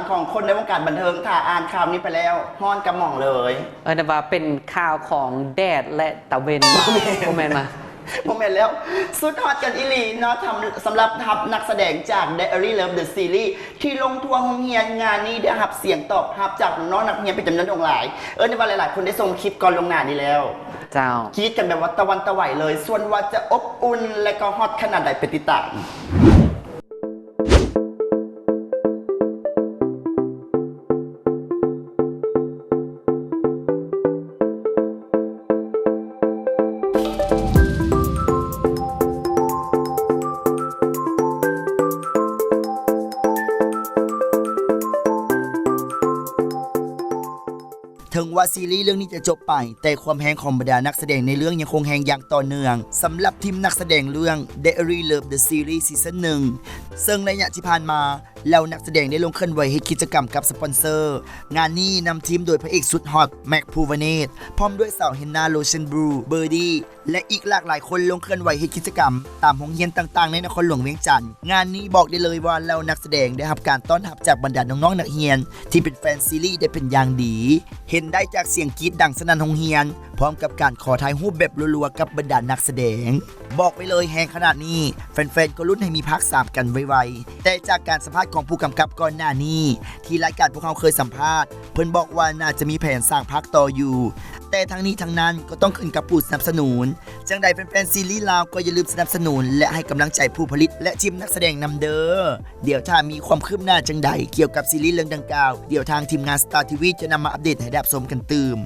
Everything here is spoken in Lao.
ຂອງຄົນໃນວົງການບັນເທີງ ຖ້າອ່ານຂ່າວນີ້ໄປແລ້ວ ຮ້ອນກະໝ່ອງເລີຍ. ເອີ້ນໄດ້ວ່າເປັນຂ່າວຂອງແດດ ແລະ ຕາເວັນ. ບໍ່ແມ່ນ ບໍ່ແມ່ນມາ ບໍ່ແມ່ນແລ້ວ. ສຸດຮອດກັນອີ່ຫຼີເນາະ ສຳ ສຳລັບທັບນັກສະແດງຈາກ Diary Love The Series ທີ່ລົງທົວໂຮງຮຽນ. ງານນີ້ໄດ້ຮັບສຽງຕອບຮັບຈາກນ້ອງໆນັກຮຽນເປັນຈຳນວນຫຼວງຫຼາຍ. ເອີ້ນໄດ້ວ່າຫຼາຍໆຄົນໄດ້ຊົມຄລິບກ່ອນລ່ວງໜ້ານີ້ແລ້ວ. ເຈົ້າ. ກຣີດກັນແບບວ່າຕະວັນຕະໄຫວເລີຍ. ສ່ວນວ່າຈະອົບອຸ່ນ ແລະ ກໍຮອດຂະໜາດໃດ ໄປຕິດຕາມ. ເຖິງວ່າຊີຣີເລື່ອງນີ້ຈະຈົບໄປ, ແຕ່ຄວາມແຮງຂອງບັນດານັກສະແດງໃນເລື່ອງຍັງຄົງແຮງຢ່າງຕໍ່ເນື່ອງ. ສຳລັບທີມນັກສະແດງເລື່ອງ Diary Love The Series ຊີຊັນໜຶ່ງ ເຊິ່ງໄລຍະທີ່ຜ່ານມາ ເຫຼົ່ານັກສະແດງໄດ້ລົງເຄື່ອນໄຫວເຮັດກິດຈະກຳກັບສະປອນເຊີ. ງານນີ້ນຳທີມໂດຍພະເອກສຸດຮອດ ແມັກ ພູວະເນດ ພ້ອມດ້ວຍສາວ ເຮນນາ ໂຣເຊັນບຣູ ເບີດີ້ ແລະ ອີກຫຼາກຫຼາຍຄົນລົງເຄື່ອນໄຫວເຮັດກິດຈະກຳຕາມໂຮງຮຽນຕ່າງໆໃນນະຄອນຫຼວງວຽງຈັນ. ງານນີ້ບອກໄດ້ເລີຍວ່າເຫຼົ່ານັກສະແດງໄດ້ຮັບການຕ້ອນຮັບຈາກບັນດານ້ອງໆນັກຮຽນທີ່ເປັນແຟນຊີຣີໄດ້ເປັນຢ່າງດີ. ເຫັນໄດ້ຈາກສຽງກຣີດດັງສະໜັ່ນໂຮງຮຽນ ພ້ອມກັບການຂໍຖ່າຍຮູບແບບລັວໆກັບບັນດານັກສະແດງ. ບອກໄວ້ເລີຍ ແຮງຂະໜາດນີ້ ແຟນໆກໍລຸ້ນໃຫ້ມີພາກສາມກັນໄວໆ. ແຕ່ຈາກການສຳພາດຂອງຜູ້ກຳກັບກ່ອນໜ້ານີ້ ທີ່ລາຍການພວກເຮົາເຄີຍສຳພາດ, ເພິ່ນບອກວ່າໜ້າຈະມີແຜນສ້າງພາກຕໍ່ຢູ່. ແຕ່ທັງນີ້ທັງນັ້ນກໍຕ້ອງຂຶ້ນກັບຜູ້ສະໜັບສະໜູນ. ຈັ່ງໃດແຟນໆຊີຣີລາວກໍຢ່າລືມສະໜັບສະໜູນ ແລະ ໃຫ້ກຳລັງໃຈຜູ້ຜະລິດ ແລະ ທີມນັກສະແດງນຳເດີ້. ດຽວຖ້າມີຄວາມຄືບໜ້າຈັ່ງໃດກ່ຽວກັບຊີຣີເລື່ອງດັ່ງກ່າວ, ດຽວທາງທີມງານ Star ທີວີ ຈະນຳມາອັບເດດໃຫ້ໄດ້ຮັບຊົມກັນຕື່ມ.